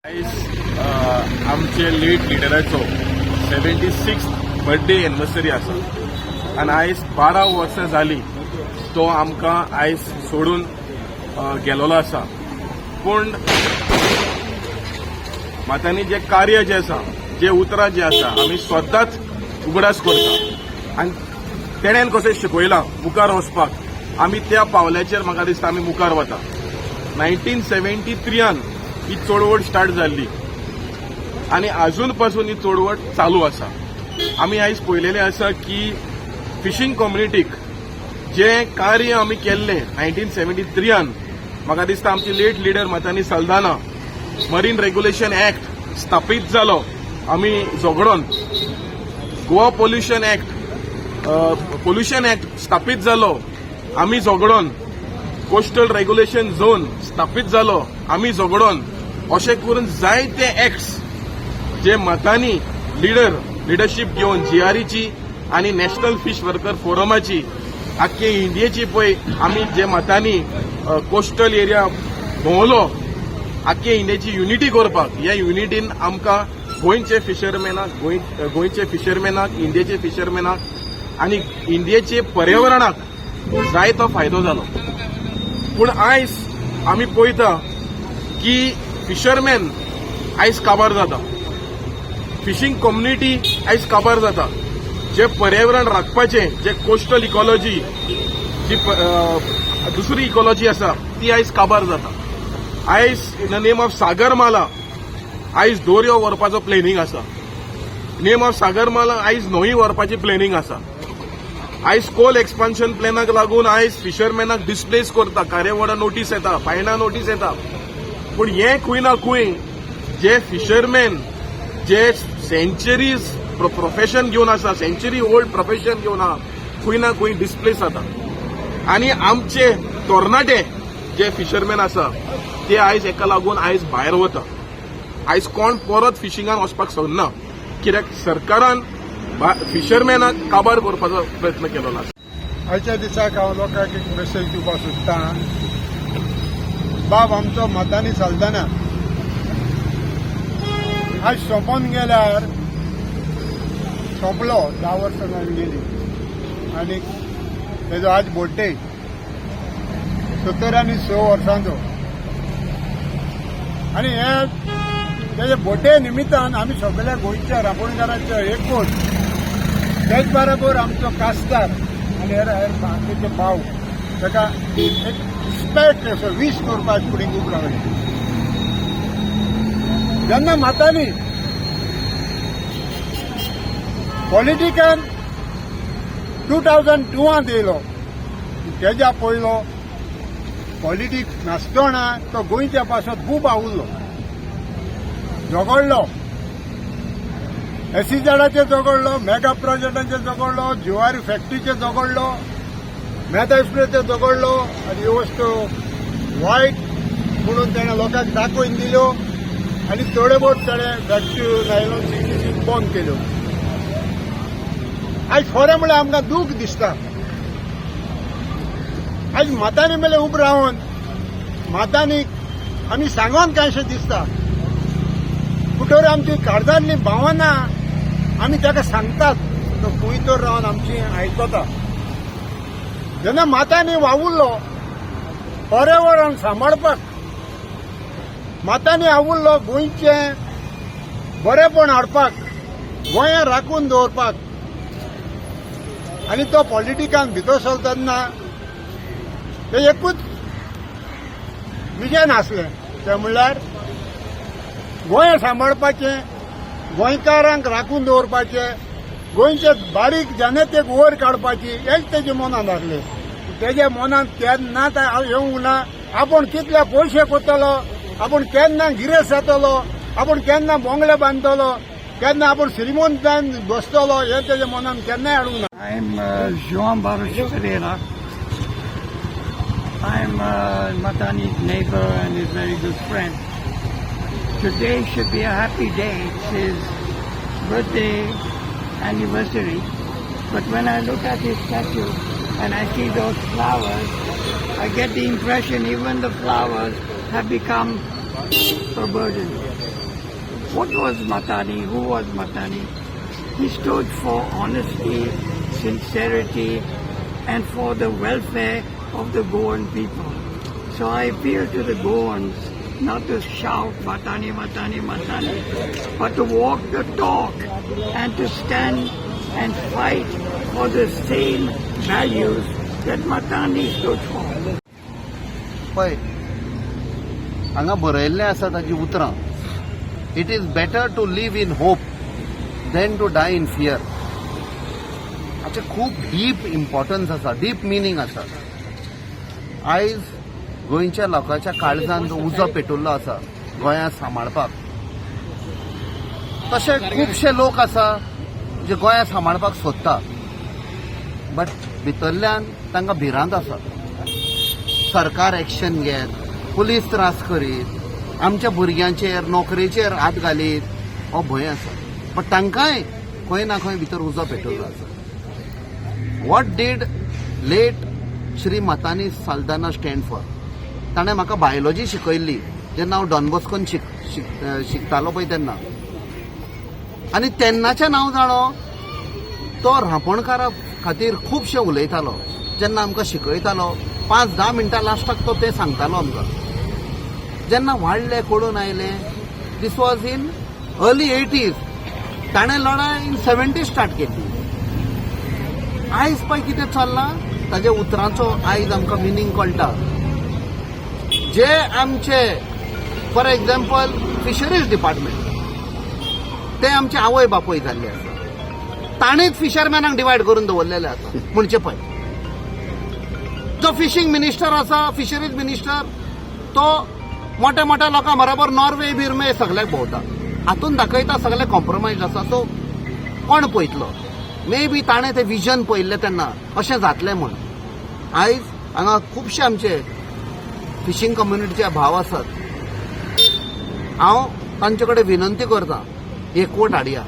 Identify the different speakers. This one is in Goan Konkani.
Speaker 1: आयज आमचे लेट लिडराचो 76 बर्थडे एनिवर्सरी आसा आनी आयज 12 वर्सां जालीं तो आमकां आयज सोडून गेलोलो आसा. पूण मातांनी जे कार्य जें आसा, जे उतरां जी आसा, आमी स्वताच उगडास करता आनी तेणेन कशें शिकयलां मुखार वचपाक, आमी त्या पावल्याचेर म्हाका दिसता आमी मुखार वता. 1973न ही चळवळ स्टार्ट जाल्ली आनी आजून पासून ही चळवळ चालू आसा. आमी आयज पळयलेलें आसा की फिशींग कम्युनिटीक जें कार्य आमी केल्लें 1973न, म्हाका दिसता आमची late leader Matanhy Saldanha, marine regulation act स्थापीत जालो आमी झगडोन, गोवा पोल्युशन एक्ट स्थापीत जालो आमी झगडोन, कोस्टल रेग्युलेशन झोन स्थापीत जालो आमी झगडोन, अशें करून जायते एक्ट्स जे मतांनी लिडरशीप घेवन जीआरईची आनी नॅशनल फिश वर्कर फोरमाची, आख्खे इंडियेची पळय आमी जे मतांनी कोस्टल एरिया भोंवलो आख्खे इंडियेची युनिटी करपाक, ह्या युनिटीन आमकां गोंयचे फिशरमॅनाक, गोंयचे फिशरमॅनाक, इंडियेचे फिशरमॅनाक आनी इंडियेचे पर्यावरणाक जाय तो फायदो जालो. पूण आयज आमी पळयता की फिशरमॅन आयज काबार जाता, फिशींग कम्युनिटी आयज काबार जाता. जे पर्यावरण राखपाचें, जे कोस्टल इकॉलॉजी जी दुसरी इकॉलॉजी आसा, ती आयज काबार जाता. आयज in the name of Sagarmala आयज दोरयो व्हरपाचो प्लॅनिंग आसा. नेम ऑफ सागरमाला आयज न्हंय व्हरपाची प्लॅनिंग आसा. आयज कोल एक्सपान्शन प्लॅनाक लागून आयज फिशरमॅनाक डिस्प्लेस करता. खारेवाडा नोटीस येता, बायणा नोटीस येता. पूण हें खंय ना खंय जे फिशरमॅन जे सेंचुरीज प्रोफेशन घेवन आसा, सेंचुरी ओल्ड प्रोफेशन घेवन आहा, खंय ना खंय डिस्प्लेस जाता आनी आमचे तरणाटे जे फिशरमॅन आसा ते आयज हेका लागून आयज भायर वता. आयज कोण परत फिशिंगान वचपाक सोदना, कित्याक सरकारान फिशरमॅनाक काबार करपाचो प्रयत्न केलेलो आसा.
Speaker 2: आयच्या दिसाक हांव लोकांक एक मेसेज दिवपाक सोदतां. बाब आमचो मतांनी चलतना आयज सोंपोन गेल्यार सोंपलो. 10 वर्सां जावन गेली आनी तेजो आज बर्थडे, 76 वर्सांचो. आनी हे तेजे बर्थडे निमित्तान आमी सगळ्या गोंयच्या रांपोणकारांचो एकवट, तेच बरोबर आमचो कास्तार आनी हेर हेर बाकीचे भाव ताका एक रिस्पेक्ट असो वीश करपाक फुडें खूब लागले. जेन्ना मातांनी पॉलिटिकान 2002त येयलो, तेज्या पयलो पॉलिटीक नासतना तो गोंयच्या पासत खूब आवुल्लो, झगडलो. एसईझेडाचेर झगडलो, मेगा प्रोजेक्टाचेर झगडलो, जुवारी फॅक्टरीचेर झगडलो, मेहता एक्सप्रेसचेर झगडलो आनी ह्यो वस्तू वायट म्हणून तेणें लोकांक दाखोवन दिल्यो आनी थोडे भोव तेणें फॅक्टरी नायलॉन 66 बंद केल्यो. आयज खरें म्हणल्यार आमकां दूख दिसता. आयज मातांनी मेले उबो रावन मातांनी आमी सांगोन कांयशें दिसता, कुठोर आमची काळजांतली भावना आमी ताका सांगतात, तो खंय तर रावन आमची आयकता. जेन्ना मातांनी वावुरलो पर्यावरण सांबाळपाक, मातांनी आवुरलो गोंयचें बरेपण हाडपाक, गोंया राखून दवरपाक, आनी तो पॉलिटिकान भितर सरता तेन्ना ते एकूच विजन आसलें, तें म्हणल्यार गोंय सांबाळपाचें, गोंयकारांक राखून दवरपाचें, गोंयचे बारीक जनतेक वयर काडपाची, हेच तेजे मनांत आसलें. तेज्या मनांत केन्नाच येवंक ना आपूण कितले पयशे करतलो, आपूण केन्ना गिरेस्त जातलो, आपूण केन्ना बोंगले बांदतलो, केन्ना आपूण श्रीमंत जावन बसतलो, हें तेज्या मनांत केन्नाय हाडूंक ना.
Speaker 3: I'm João Barros Pereira. I'm Matani's neighbor and his very good friend. Today should be a happy day. It's his birthday anniversary. But when I look at his statue and I see those flowers, I get the impression even the flowers have become a burden. What was Matani? Who was Matani? He stood for honesty, sincerity, and for the welfare of the Goan people. So I appeal to the Goans not to shout Matani, Matani, Matani, but to walk the talk and to stand and fight for the same values that Matani stood for.
Speaker 4: पळय, हांगा बरयल्लें आसा ताजी उतरां, "It is better to live in hope than to die in fear." हाचें खूब डीप इम्पॉर्टन्स आसा, डीप मिनींग आसा. आयज गोंयच्या लोकांच्या काळजान जो उजो पेटवल्लो आसा गोंयांत सांबाळपाक, तशे खुबशे लोक आसा जे गोंया सांबाळपाक सोदता, बट भितरल्यान तांकां भिरांत आसा. सरकार एक्शन घेत, पुलीस त्रास करीत, आमच्या भुरग्यांचेर नोकरेचेर हात घालीत हो भंय आसा. बट तांकांय खंय ना खंय भितर उजो पेटवल्लो आसा. What did late Shri Matani Saldanha stand for? ताणें म्हाका बायोलॉजी शिकयल्ली जेन्ना हांव डॉन बॉस्कोन शिकतालो पळय तेन्ना. आनी तेन्नाच्यान हांव जाणो, तो रांपणकारा खातीर खुबशें उलयतालो. जेन्ना आमकां शिकयतालो, 5-10 मिनटां लास्टाक तो तें सांगतालो आमकां. जेन्ना वाडले कडून आयले, this was in early 80s. ताणें लढाय इन 70 स्टार्ट केल्ली. आयज पळय कितें चल्लां. ताज्या उतरांचो आयज आमकां मिनींग कळटा. जे आमचे, फॉर एक्झाम्पल, फिशरीज डिपार्टमेंट, ते आमचे आवय बापूय जाल्ले आसा. ताणेच फिशरमॅनाक डिवायड करून दवरलेले आसा. म्हणचे पळय, जो फिशींग मिनिस्टर आसा, फिशरीज मिनिस्टर, तो मोठ्या मोठ्या लोकां बरोबर नॉर्वे बिर्वे सगल्याक भोंवता. हातून दाखयता सगळे कॉम्प्रोमायज आसा. सो कोण पळयतलो? मे बी ताणें तें विजन पळयल्लें तेन्ना अशें जातलें म्हूण. आयज हांगा खुबशे आमचे फिशींग कम्युनिटीचे भाव आसात. हांव तांचे कडेन विनंती करता, एकवट हाडया.